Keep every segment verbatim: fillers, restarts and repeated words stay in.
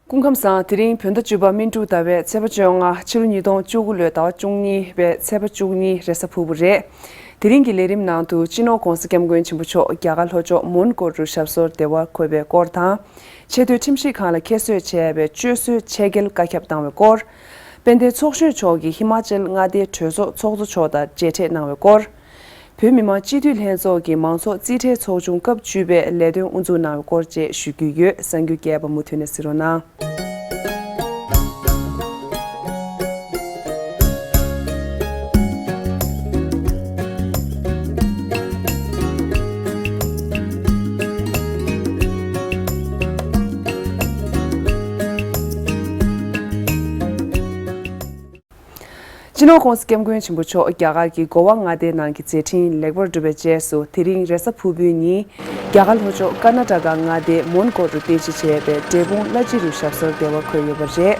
སྐུ་ཁམས་བཟང་། དེ་རིང་བོད་ཟླ་བཅུ་པ་སྨིན་དྲུག་ཟླ་བའི་ཚེས་པ་བཅོ་ལྔ། ཕྱི་ལོ་ཉིས་སྟོང་བཅུ་དགུ་ལོའི་ཟླ་བ་བཅུ་གཉིས་པའི་ཚེས་པ་བཅུ་གཉིས་རེས་གཟའ་ཕུར་བུ་རེད། དེ་རིང་གི་ལས་རིམ་ནང་དུ་སྤྱི་ནོར་༧གོང་ས་༧སྐྱབས་མགོན་ཆེན་པོ་མཆོག་རྒྱ་གར་ལྷོ་ཕྱོགས་མོན་གྷོ་རུ་ཞབས་སོར་བདེ་བར་འཁོད་པའི་སྐོར་དང་། ཆེས་མཐོའི་ཁྲིམས་ཞིབ་ཁང་ལ་ཁྱད་གསོད་བྱས་པའི་སྤྱོད་གསོའི་ཆད་འགེལ་བཀའ་ཁྱབ་བཏང་བའི་སྐོར། དཔལ་ལྡན་ཚོགས་གཞོན་མཆོག་གིས་ཧི་མ་ཅལ་མངའ་སྡེའི་གྲོས་ཚོགས་ཚོགས་གཙོ་མཆོག་དང་མཇལ་འཕྲད་གནང་བའི་སྐོར། བོད་མི་མང་སྤྱི་འཐུས་ལྷན་ཚོགས་ཀྱི་མང་ཚོགས་རྩིས་ཁྲའི་ཚོགས་ཆུང་སྐབས་བཅུ་པའི་ལས་དོན་དབུ་འཛུགས་གནང་བའི་སྐོར་བཅས་ཞུ་རྒྱུ་ཡོད། གསར་འགྱུར་རྒྱས་པ་མུ་མཐུད་ནས་གཟིགས་རོགས་གནང་། སྤྱི་ནོར་༧གོང་ས་༧སྐྱབས་མགོན་ཆེན་པོ་མཆོག་རྒྱ་གར་གྱི་གོ་བ་མངའ་སྡེའི་ནང་གི་མཛད་འཕྲིན་ལེགས་པར་གྲུབ་པའི་རྗེས་སུ། དེ་རིང་རེས་གཟའ་ཕུར་བུའི་ཉིན། རྒྱ་གར་ལྷོ་ཕྱོགས་ཀར་ན་ཊ་ཀ་མངའ་སྡེའི་མོན་གྷོ་རུ་རྟེན་གཞི་བྱས་པའི་འབྲས་སྤུངས་བླ་སྤྱི་རུ་ཞབས་སོར་བདེ་བར་འཁོད་ཡོད་པ་རེད།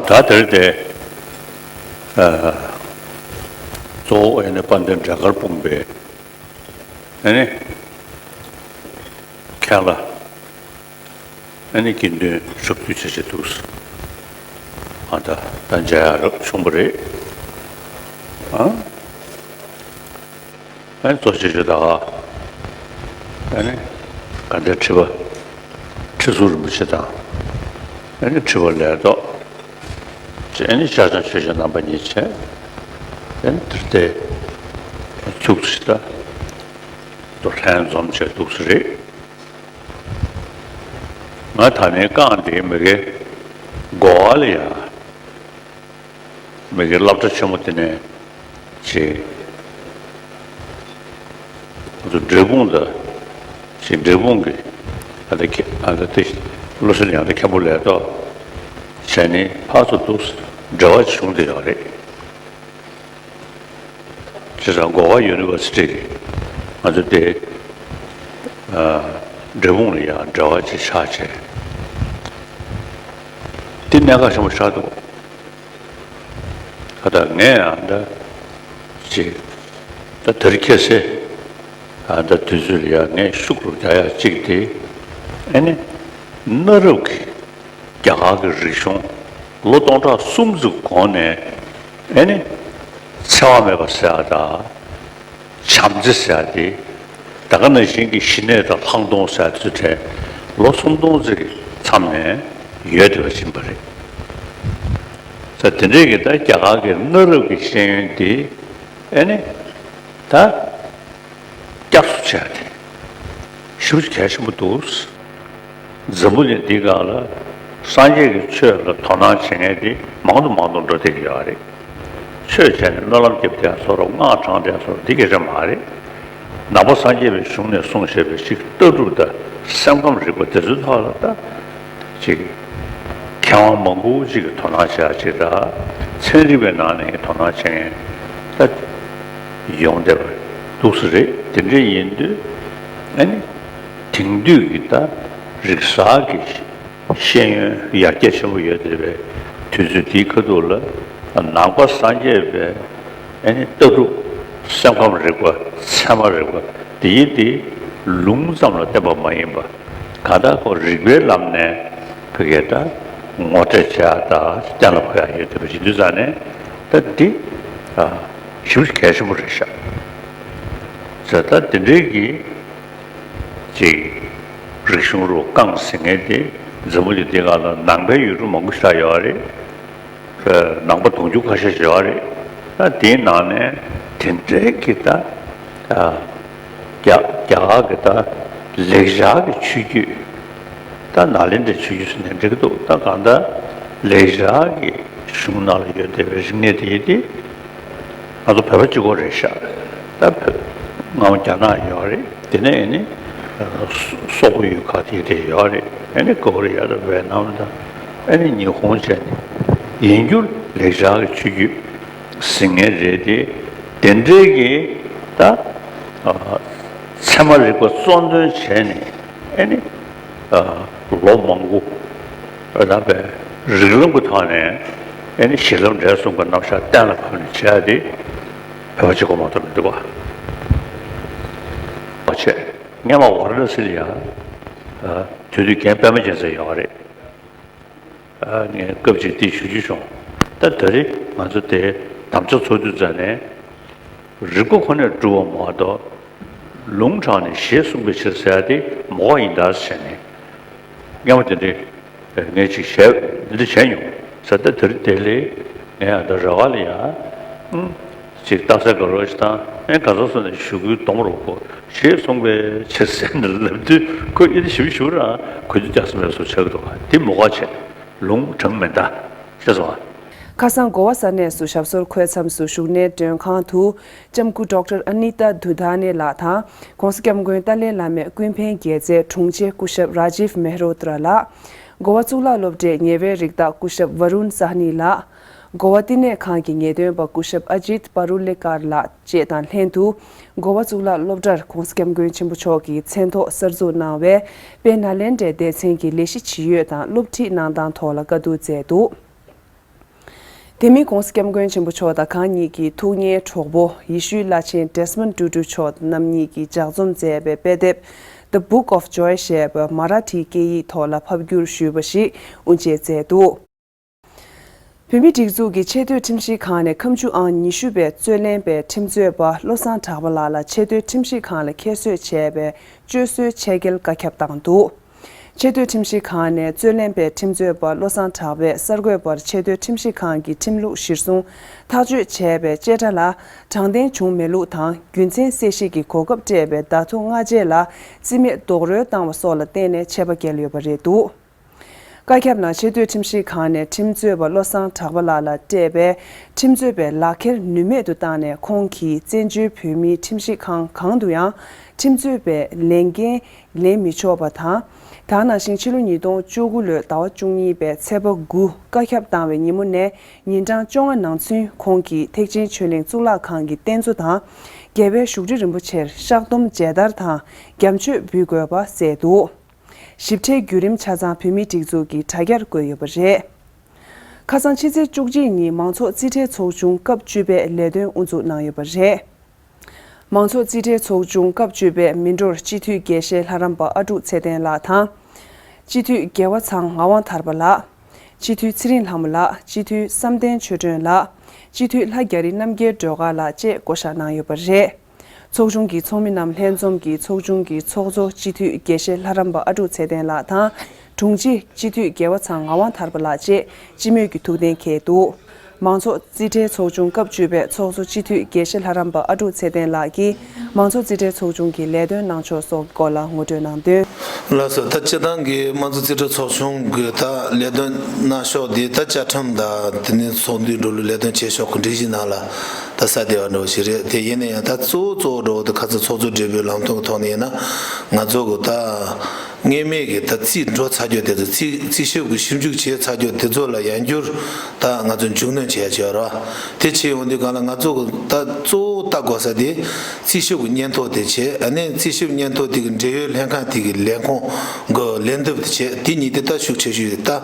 ད་དེར་དེ། ཨ། གཙོ་བོ་ཨེ་ནི་དཔལ་ལྡན་འབྲས་དཀར་སྤུངས་པའི་ཨེ་ནི་མཁན་ལ་ཨེ་ནི་དགེ་འདུན་ཞབས་ཏུ་ཆེ་ཆེ་འདུག། ཨ། ད་ད་མཇལ་ཡག་རབ་བྱུང་བ་རེད། ཨ། ཨ་ནི་གཙོ་ཆེ་ཆེ་ད་ག་ཨ་ནི་ག་འདྲ་ཁྲི་པ་ཁྲི་ཟུར་རིན་པོ་ཆེ་དང་། ཨ་ནི་ཁྲི་པ་ལས་ཐོག་ཅེས། ཨ་ནི་ཤར་བྱང་ཆོས་རྗེ་རྣམ་པ་གཉིས་བྱས། ཨ་ནི་དེར་དེ་ཚུགས་སུ་ད་དུ་ལྷན་འཛོམས་བྱས་འདུག་སེ་རེད། ང་ད་ནས་རྐང་འདིའི་མི་གའི་མགོ་བ་ལ་ཡ། མི་གའི་སློབ་གྲྭ་ཆེན་མོ་དེ་ནས་ཅིག་ང་ཚོ་འབྲས་སྤུངས་ལ་ཅིག་འབྲས་སྤུངས་ཀྱི་ཨ་ད་ཁྱེད་ཨ་ད་དེ་བློ་སེང་ཡང་ད་མཁན་པོ་ལས་ཐོག་བྱས་ནས་ཕར་ཚུར་འདུག་འབྲེལ་བ་བྱུང་བསྡད་ཡོད་རེད། བྱས་ཙང་མགོ་བ་ཡུ་ནི་ཝར་སི་ཊི་གི་ང་ཚོ་དེ་ཨ་འབྲས་སྤུངས་ལ་ཡང་འབྲེལ་བ་ཅིག་ཆགས་བྱས། དེ་གནད་འགག་ཆེན་པོ་ཆགས་འདུག་ད་ལྟ་ངས་ཡང་འདྲ་ཅིག་ད་དེར་ཁྱེད་སེ་ཨ་ད་དུས་ཚོད་ལ་ཡང་ངས་ཤུགས་རུ་རྒྱག་ཡག་ཅིག་དེ་ཨ་ནི་གནའ་རབས་ཀྱི་རྒྱ་གར་གྱི་རིག་གཞུང་ལོ་སྟོང་ཕྲག་གསུམ་ཙམ་གོང་ནས་ཨ་ནི་འཚེ་བ་མེད་པ་ཟེར་ཡག་དང་། བྱམས་བརྩེ་ཟེར་ཡག་དེ། ད་ག་ནང་བཞིན་གྱི་ཞི་གནས་དང་ལྷག་མཐོང་ཟེར་ཡག་དེ་ཚོའི་གྲས་ལོ་སུམ་སྟོང་ཙམ་གྱི་མཚམས་ནས་ཡོད་བསྡད་པ་ཡིན་པ་རེད། ས་དེ་འདྲས་ཀྱི་ད་རྒྱ་གར་གྱི་གནའ་རབས་ཀྱི་ཤེས་ཡོན་དེ་ཨེ་ནི་ད་བསྐྱར་གསོ་བྱས་ཏེ་ཞེ་པོ་ཅིག་གལ་ཆེན་པོ་འདུག་འཛམ་བུ་གླིང་འདི་སྒང་ལ་སངས་རྒྱས་ཀྱི་ཆོས་ལ་དོ་སྣང་བྱེད་མཁན་དེ་མང་དུ་མང་དུ་འགྲོ་བསྡད་ཀྱི་ཡོད་རེད། ཆོས་བྱས་ནས་སྨོན་ལམ་རྒྱབ་བསྡད་ཡག་ཚོ་རུ་སྔགས་བགྲང་བསྡད་ཡག་ཚོ་རུ་འདི་སྐད་ཆ་མ་རེད། ནང་པ་སངས་རྒྱས་པའི་གཞུང་ནས་གསུངས་བཞག་པའི་ཅིག་ལྟ་གྲུབ་དང་སེམས་ཁམས་རིག་པ་དེ་ཚོའི་ཐོག་ལ་ད་ཅིག་མཁས་དབང་མང་པོ་ཅིག་གིས་དོ་སྣང་བྱེད་ཡག་ཅིག་དང་། ཚན་རིག་པའི་ནང་ནས་དོ་སྣང་བྱེད་མཁན་ད་ཡོང་བསྡད་པ་འདུག་སེ་རེད། དེ་འདྲ་ཡིན་དུས་ཨ་ནི་དེང་དུས་ཀྱི་ད་རིག་གསར་གྱི་ཤེས་ཡོན་ཡར་རྒྱས་ཆེན་པོ་ཡོད་བསྡད་པའི་དུས་ཚོད་འདིའི་ཁ་ཐུག་ལ་ནང་པ་སངས་རྒྱས་པའི་ཨ་ནི་ལྟ་གྲུབ་སེམས་ཁམས་རིག་པ་ཚད་མ་རིག་པ་འདི་ཡིན་ཏེ་ལུང་ཙམ་ལ་བརྟེན་པ་མ་ཡིན་པ་གང་ལྟར་ཁོ་རིག་པའི་ལམ་ནས་ཕ་གིར་ད་ངོ་སྤྲོད་བྱེད་ཡག་དང་གཏན་ལ་ཕབ་ཡག་ཡོད་བསྡད་པ་ཡིན་དུས་ཙང་ནས་ད་འདི་ཞེ་པོ་གལ་ཆེན་པོ་རེད་ཤག་ཟེར། ད་འདི་འདྲའི་གི་ཅིག་རིག་གཞུང་རུ་རྐང་ཟིན་མཁན་དེ་འཛམ་བུ་གླིང་འདི་སྒང་ལ་ནང་པའི་ཡུལ་གྲུ་མང་པོ་ཞིག་ཡོད་རེད། ནང་པ་དུང་ཕྱུར་ཁ་ཤས་ཤིག་ཡོད་རེད། ད་དེའི་ནང་ནས་དེ་འདྲའི་གི་ད་རྒྱ་རྒྱ་གར་གི་ད་ལེགས་སྦྱར་གི་ཆོས་བརྒྱུད། ད་ནཱ་ལེནྡྲའི་ཆོས་བརྒྱུད་ཟེར་ནས་འགྲིག་གི་འདུག་ད་གང་ལྟར་ ལེགས་སྦྱར་གྱི་གཞུང་ནང་ལ་ཡོད་བསྡད་པའི་རིག་གནས་དེ་དེ་ང་ཚོ་བོད་པ་གཅིག་པོ་རེད་ཤག་ད་བོད་སྔ་མོ་རྒྱ་ནག་ཡོད་རེད། དེ་ནས་ཨ་ནི་སོག་པོ་ཡུལ་ཁག་དེ་དེ་ཡོད་རེད། ཨ་ནི་ཀོ་རི་ཡ་དང་ཝེ་ནམ་དང་ཨ་ནི་ཉི་ཧོང་བྱས་ནས་ཡིན་རྒྱུ་ལེགས་སྦྱར་གྱི་ཆོས་བརྒྱུད་ཟིན་ངེས་རེད་དེ། དེ་འདྲའི་གི་ད་ཚད་མ་རིག་པ་གཙོ་འདོན་བྱས་ནས་ཨ་ནི་ལོ་མང་པོ་ལ་བའི་རིགས་ལམ་གྱི་ཐོག་ནས་ཨ་ནི་གཞི་ལམ་འབྲས་གསུམ་གྱི་རྣམ་གཞག་གཏན་ལ་ཕབ་ནས་བྱས་ཏེ་བོད་པ་གཅིག་པོ་མ་གཏོགས་མི་འདུག་པ། བྱས་སྔས་མ་ཝཱ་ར་ཎ་སི་ལ་ཡང་དེ་དུས་རྒན་པད་མ་རྒྱལ་མཚན་ཡོད་རེད། ངས་སྐབས་ཅིག་འདི་ཞུ་རྒྱུ་བྱུང་། ད་ད་རེས་ང་ཚོ་དེ་དམ་བཅའ་ཚོགས་དུས་ཙམ་ནས་རིག་པ་ཁོ་ནས་སྒྲུབ་པ་མ་གཏོགས་ལུང་དྲངས་ནས་ཞེས་གསུངས་པའི་ཕྱིར་ཟེར་ཡ་དེ་མ་གོ་ཡིན་ད་ཟེར་ནས་སྔས་མ་དེ་འདྲའི་ངས་ཅིག་བཤད་འདི་འདྲ་བྱས་མྱོང་ཟེར། ད་དེ་རིང་དེ་ལས་ངས་ཡང་ད་ར་བ་ལ་ཡ་ཅིག་རྟགས་གསལ་དགའ་རོགས་ཤིག་དང་ཨེ་ག་ཚོད་སོང་ནས་ཞུ་སྐུལ་གཏོང་རོགས་གོ་ཞེས་གསུངས་པའི་ཕྱིར་ཟེར་ནས་ལབ་དུས་ཁོས་ཨེ་འདི་ཞིབ་ཞིབ་རང་གོ་རྒྱུ་རྒྱག་ས་མེད་བཟོ་ཆགས་འདུག་དེ་མ་གོ་བྱས། ལུང་དྲངས་མེད་ད། ཤེས་སོང་ཨ། ཁ་སང་གོ་བ་ས་གནས་སུ་ཞབས་སོར་འཁོད་མཚམས་སུ་བཞུགས་གནས་མགྲོན་ཁང་དུ་ལྕམ་སྐུ་ཌོག་ཊར་ཨ་ནི་ཏཱ་དུ་དྷ་ནེ་ལགས་དང་གོང་ས་སྐྱབས་མགོན་ཏཱ་ལའི་བླ་མའི་ཀུན་ཕན་རྒྱལ་མཚན་དྲུང་ཆེ་སྐུ་ཞབས་རཱ་ཇིབ་མེ་ཧྲོ་ཏྲ་ལགས། གོ་བ་གཙུག་ལག་སློབ་གྲྭའི་ཉེ་བའི་རིགས་བདག་སྐུ་ཞབས་ཝ་རུན་ས་ཧ་ནི་ལགས། གོ་བ་བསྟི་གནས་ཁང་གི་ངེས་སྟོན་པ་སྐུ་ཞབས་ཨ་ཇིད་པ་རུ་ལེ་ཀར་ལགས་བཅས་དང་ལྷན་དུ་གོ་བ་གཙུག་ལག་སློབ་གྲྭར་གོང་ས་སྐྱབས་མགོན་ཆེན་པོ་མཆོག་གི་མཚན་ཐོག་གསར་འཛུགས་གནང་བའི་དཔལ་ནཱ་ལེནྡྲའི་སྡེ་ཚན་གྱི་ལས་གཞི་ཇི་ཡོད་དང་སློབ་ཁྲིད་གནང་སྟངས་ཐོག་ལ་བཀའ་བསྡུར་མཛད་འདུག་དེ་མིན་གོང་ས་སྐྱབས་མགོན་ཆེན་པོ་མཆོག་དང་གང་ཉིད་ཀྱི་ཐུགས་མཉེས་གྲོགས་པོ་ཡེ་ཤུའི་བླ་ཆེན་ཌེ་སི་མོན་ཊུ་ཊུ་མཆོག་རྣམ་གཉིས་ཀྱིས་ལྗགས་རྩོམ་མཛད་པའི་དཔེ་དེབ་The Book of Joy ཞེས་པ་མ་ར་ཐིའི་སྐད་ཡིག་ཐོག་ལ་ཕབ་བསྒྱུར་ཞུས་པ་ཞིག་དབུ་འབྱེད་མཛད་འདུག་བོད་མིའི་སྒྲིག་འཛུགས་ཀྱི་ཆེས་མཐོའི་ཁྲིམས་ཞིབ་ཁང་ནས་ཁམས་ཆུ་ཨང་ཉི་ཤུ་པའི་རྩོད་ལེན་པའི་ཁྲིམས་རྩོད་པ་བློ་བཟང་གྲགས་པ་ལགས་ལ་ཆེས་མཐོའི་ཁྲིམས་ཞིབ་ཁང་ལ་ཁྱད་གསོད་བྱས་པའི་སྤྱོད་གསོའི་ཆད་འགེལ་བཀའ་ཁྱབ་བཏང་འདུག་ཆེས་མཐོའི་ཁྲིམས་ཞིབ་ཁང་ནས་རྩོད་ལེན་པའི་ཁྲིམས་རྩོད་པ་བློ་བཟང་གྲགས་པས་གསར་འགོད་པར་ཆེས་མཐོའི་ཁྲིམས་ཞིབ་ཁང་གི་ཁྲིམས་ལུགས་གཞིར་བཟུང་ཐག་གཅོད་བྱས་པའི་བཅད་ཁྲ་ལ་དྲང་བདེན་བྱུང་མེད་ལུགས་དང་རྒྱུ་མཚན་གསལ་བཤད་ཀྱི་གོ་སྐབས་སྤྲད་པའི་བརྡ་ཐོ་སྔ་རྗེས་ལ་རྩིས་མེད་རྡོག་རོལ་བཏང་བ་སོགས་ལ་བརྟེན་ནས་ཆད་པ་བཀལ་ཡོད་པ་རེད་འདུག་བཀའ་ཁྱབ་ནང་ཆེས་མཐོའི་ཁྲིམས་ཞིབ་ཁང་ནས་ཁྲིམས་རྩོད་པ་བློ་བཟང་གྲགས་པ་ལགས་ལ་སྤྲད་པའི་ཁྲིམས་རྩོད་པའི་ལག་འཁྱེར་ནུས་མེད་དུ་བཏང་ནས་ཁོང་གིས་བཙན་བྱོལ་བོད་མིའི་ཁྲིམས་ཞིབ་ཁང་གང་དུ་ཡང་ཁྲིམས་རྩོད་པའི་ལས་འགན་ལེན་མི་ཆོག་པ་དང་། དེ་ནང་བཞིན་ཕྱི་ལོ་ཉིས་སྟོང་བཅུ་དགུ་ལོའི་ཟླ་བ་བཅུ་གཉིས་པའི་ཚེས་པ་དགུ་བཀའ་ཁྱབ་བཏང་བའི་ཉིན་མོ་ནས་ཉིན་གྲངས་བཅོ་ལྔ་ནང་ཚུན་ཁོང་གིས་ཐེག་ཆེན་ཆོས་གླིང་གཙུག་ལག་ཁང་གི་རྟེན་གཙོ་དང་རྒྱལ་བའི་བཞུགས་ཁྲི་རིན་པོ་ཆེར་བཤགས་སྡོམ་མཇལ་དར་དང་རྒྱ་མཆོད་འབུལ་དགོས་པ་གསལ་འདུག་ཞིབ་ཕྲའི་བརྒྱུད་རིམ་ཆ་ཚང་བོད་མིའི་སྒྲིག་འཛུགས་ཀྱི་དྲ་རྒྱར་བཀོད་ཡོད་པ་རེད། ཁ་སང་ཕྱི་ཚེས་བཅུ་གཅིག་ཉིན་མང་ཚོགས་རྩིས་ཁྲའི་ཚོགས་ཆུང་སྐབས་བཅུ་པའི་ལས་དོན་དབུ་འཛུགས་གནང་ཡོད་པ་རེད། མང་ཚོགས་རྩིས་ཁྲའི་ཚོགས་ཆུང་སྐབས་བཅུ་པས་མི་འགྲོར་སྤྱི་འཐུས་དགེ་བཤེས་ལྷ་རམས་པ་ཨ་ཀྲུག་ཚེ་བརྟན་ལགས་དང་། སྤྱི་འཐུས་རྒྱལ་བ་ཚང་ངག་དབང་ཐར་པ་ལགས། སྤྱི་འཐུས་ཚེ་རིང་ལྷ་མོ་ལགས། སྤྱི་འཐུས་བསམ་གཏན་ཆོས་སྒྲོན་ལགས། སྤྱི་འཐུས་ལྷ་རྒྱ་རི་རྣམ་རྒྱལ་སྒྲོལ་དཀར་ལགས་བཅས་བསྐོ་བཞག་གནང་ཡོད་པ་རེད། ཚོགས་ཆུང་གི་ཚོགས་མི་རྣམས་ལྷན་འཛོམས་ཀྱིས་ཚོགས་ཆུང་གི་ཚོགས་གཙོ་སྤྱི་འཐུས་དགེ་བཤེས་ལྷ་རམས་པ་ཨ་ཀྲུག་ཚེ་བརྟན་ལགས་དང་། དྲུང་ཆེ་སྤྱི་འཐུས་རྒྱལ་བ་ཚང་ངག་དབང་ཐར་པ་ལགས་བཅས་སྤྱི་མོས་ཀྱི་ཐུགས་གཏན་འཁེལ་འདུག་མང་ཚོགས་རྩིས་ཁྲའི་ཚོགས་ཆུང་སྐབས་བཅུ་པའི་ཚོགས་གཙོ་སྤྱི་འཐུས་དགེ་བཤེས་ལྷ་རམས་པ་ཨ་ཀྲུག་ཚེ་བརྟན་ལགས་ཀྱིས་མང་ཚོགས་རྩིས་ཁྲའི་ཚོགས་ཆུང་གི་ལས་དོན་གནང་ཕྱོགས་སོགས་སྐོར་ལ་ངོ་སྤྲོད་གནང་དོན། ལགས་སོ། ད་སྤྱིར་བཏང་གི་མང་གཙོ་རྩིས་ཁྲའི་ཚོགས་ཆུང་གི་ད་ལས་དོན་གནང་ཕྱོགས་འདི་ད་བཅའ་ཁྲིམས་དང་དེ་ནས་ཚོགས་འདུའི་འགྲོ་ལུགས་ལས་དོན་བྱེད་ཕྱོགས་ཀྱི་སྒྲིག་གཞི་ནང་ལ་ད་གསལ་བསྡད་པ་འདྲ་བོ་ཞིག་རེད། དེ་ཡིན་ན་ཡང་ད་གཙོ་བོ་གཙོ་བོ་འདྲ་བོ་དེ་ཁ་སང་ཚོགས་གཙོ་སྦྲེལ་པོའི་ལམ་སྟོན་གྱི་ཐོག་ནས་ཡིན་ན་ང་ཚོ་གི་ད་སྔོན་མའི་གི་ད་རྩིས་འགྲོ་ཚར་རྒྱུ་དེ་ཚོ་རྩིས་རྩིས་ཞིབ་ཀྱི་ཞིབ་འཇུག་བྱས་ཚར་རྒྱུ་དེ་ཚོ་ལ་ཡང་བསྐྱར་ད་ང་ཚོ་མཇུག་སྣོན་བྱས་ཡ་བྱས་རོགས། དེ་བྱས་ཡོང་དུས་གང་ལ་ང་ཚོ་གི་ད་གཙོ་བོ་ལྟ་དགོས་ས་དེ་རྩིས་ཞིབ་ཀྱི་སྙན་ཐོ་དེ་བྱས། ཨ་ནི་རྩིས་ཞིབ་སྙན་ཐོ་དེ་གི་འབྲེལ་ཡོད་ལྷན་ཁང་དེ་གི་ལས་ཁུངས་གི་ལན་འདེབས་དེ་བྱས། དེ་གཉིས་དེ་ད་ཤུགས་ཆེ་ཤོས་རེད། ད་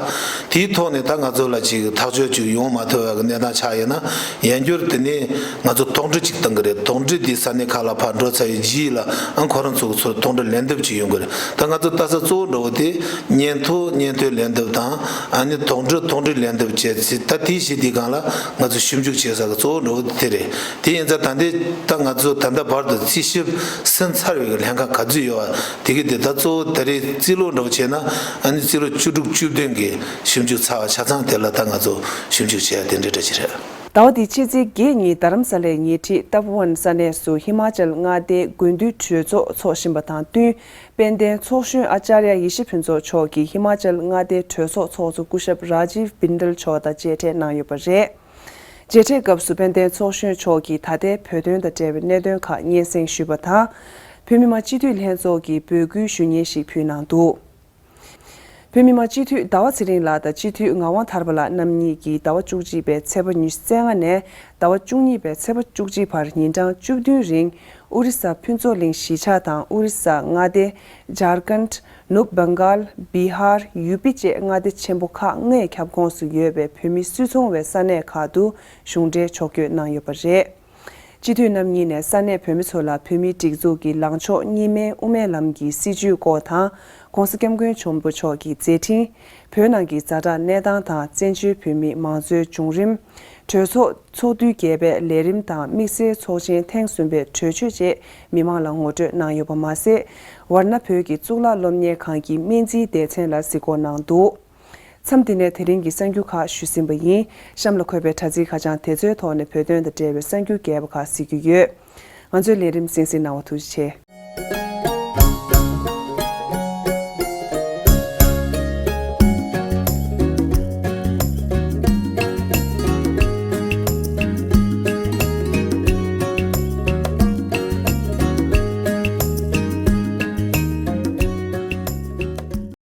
དེའི་ཐོག་ནས་ད་ང་ཚོ་ལ་ཅིག་ཐག་གཅོད་ཅིག་ཡོང་མ་ཐུབ་པ་གི་གནས་སྟངས་ཆགས་ཡོད་ན་ཡང་བསྐྱར་དེ་ནས་ང་ཚོ་དོགས་འདྲི་ཅིག་གཏང་གི་རེད། དོགས་འདྲི་དེ་ས་གནས་ཁག་ལ་ཕར་འགྲོ་ཚར་བའི་རྗེས་ལ་ཨ་ཁོ་རང་ཚོ་གི་ཚུར་དོགས་འདྲི་ལན་འདེབས་ཅིག་ཡོང་གི་རེད། ད་ང་ཚོ་ལྟ་ས་གཙོ་བོ་འདྲ་བོ་དེ་སྙན་ཐོ་སྙན་ཐོའི་ལན་འདེབས་དང་། ཨ་ནི་དོགས་འདྲི་དོགས་འདྲི་ལན་འདེབས་བྱས་ཚེ་ད་དེའི་གཞི་དེའི་སྒང་ལ་ང་ཚོ་ཞིབ་འཇུག་བྱེད་ས་གི་གཙོ་བོ་འདྲ་བོ་དེ་རེད། དེ་ཡིན་ཙང་ད་ལྟའི་ད་ང་ཚོ་ད་ལྟ་བར་དུ་རྩིས་ཞིབ་ཟིན་ཚར་བའི་ལྷན་ཁང་ག་ཚོད་ཡོད་པ་དེ་གི་དེ་ད་གཙོ་བོ་ད་རེས་རྩིས་ལོ་འདྲ་བོ་བྱས་ན་ཨ་ནི་རྩིས་ལོ་བཅུ་དྲུག་བཅུ་བདུན་གི་ཞིབ་འཇུག་ཚར་བ་ཆ་ཚང་དེ་ལ་ད་ང་ཚོ་ཞིབ་འཇུག་བྱེད་ཡ་དེ་འདྲ་འདྲ་ཅིག་རེད། ཟླ་བ་འདིའི་ཕྱི་ཚེས་བརྒྱད་ཉིན་རྡ་རམ་ས་ལའི་ཉེ་འཁྲིས་ཏབ་ཝན་ས་གནས་སུ་ཧི་མ་ཅལ་མངའ་སྡེའི་དགུན་དུས་གྲོས་ཚོགས་འཚོགས་བཞིན་པ་དང་བསྟུན། དཔལ་ལྡན་ཚོགས་གཞོན་ཨ་ཅཱརྱ་ཡེ་ཤེས་ཕུན་ཚོགས་མཆོག་གིས་ཧི་མ་ཅལ་མངའ་སྡེའི་གྲོས་ཚོགས་ཚོགས་གཙོ་སྐུ་ཞབས་རཱ་ཇིབ་བིན་དལ་མཆོག་དང་མཇལ་འཕྲད་གནང་ཡོད་པ་རེད། མཇལ་འཕྲད་སྐབས་སུ་དཔལ་ལྡན་ཚོགས་གཞོན་མཆོག་གིས་ད་ལྟའི་བོད་དོན་དང་འབྲེལ་བའི་གནད་དོན་ཁག་སྙན་སེང་ཞུས་པ་དང་། བོད་མི་མང་སྤྱི་འཐུས་ལྷན་ཚོགས་ཀྱིས་འབོད་སྐུལ་ཞུ་སྙན་ཞིག་ཕུལ་གནང་འདུག་བོད་མི་མང་སྤྱི་འཐུས་ཟླ་བ་ཚེ་རིང་ལགས་དང་སྤྱི་འཐུས་ངག་དབང་ཐར་པ་ལགས་རྣམ་གཉིས་ཀྱིས་ཟླ་བ་བཅུ་གཅིག་པའི་ཚེས་པ་ཉི་ཤུ་རྩ་ལྔ་ནས་ཟླ་བ་བཅུ་གཉིས་པའི་ཚེས་པ་བཅུ་གཅིག་བར་ཉིན་གྲངས་བཅུ་བདུན་རིང་ཨོ་རི་ས་ཕུན་ཚོགས་གླིང་གཞིས་ཆགས་དང་ཨོ་རི་ས་མངའ་སྡེ། ཇར་ཁན། ནུབ་བེང་གཱལ། བི་ཧར། ཡུ་པི་བཅས་མངའ་སྡེ་ཆེན་པོ་ཁག་ལྔའི་ཁྱབ་ཁོངས་སུ་ཡོད་པའི་བོད་མི་སུད་ཚོང་བའི་ས་གནས་ཁག་ཏུ་གཞུང་འབྲེལ་ཕྱོགས་བསྐྱོད་གནང་ཡོད་པ་རེད། སྤྱི་འཐུས་རྣམ་གཉིས་ནས་ས་གནས་བོད་མི་ཚོ་ལ་བོད་མིའི་སྒྲིག་འཛུགས་ཀྱི་ལངས་ཕྱོགས་གཉིས་སྨན་དབུ་མའི་ལམ་གྱི་སྲིད་བྱུས་སྐོར་དང་། ྋགོང་ས་ྋསྐྱབས་མགོན་ཆེན་པོ་མཆོག་གི་མཛད་འཕྲིན། བོད་ནང་གི་ཛ་དྲག་གནས་སྟངས་དང་བཙན་བྱོལ་བོད་མིའི་མང་གཙོའི་བྱུང་རིམ། གྲོས་ཚོགས་ཚོགས་དུས་བརྒྱད་པའི་ལས་རིམ་དང་དམིགས་བསལ་ཚོགས་ཆེན་ཐེངས་གསུམ་པའི་གྲོས་ཆོད་བཅས་མི་མང་ལ་ངོ་སྤྲོད་གནང་ཡོད་པ་མ་ཟད། ཝཱ་ར་ཎ་བོད་ཀྱི་གཙུག་ལག་སློབ་གཉེར་ཁང་གི་སྨན་རྩིས་སྡེ་ཚན་ལ་གཟིགས་སྐོར་གནང་འདུག་མཚམས་འདི་ནས་དེ་རིང་གི་གསར་འགྱུར་ཁག་ཞུས་ཟིན་པ་ཡིན། གཤམ་ལ་འཁོད་པའི་དྲ་ཚིགས་ཁ་བྱང་དེ་ཚོའི་ཐོག་ནས་བོད་དོན་དང་འབྲེལ་བའི་གསར་འགྱུར་རྒྱས་པ་ཁག་གཟིགས་རྒྱུ་ཡོད། ང་ཚོའི་ལས་རིམ་གསན་གཟིགས་གནང་བར་ཐུགས་རྗེ་ཆེ།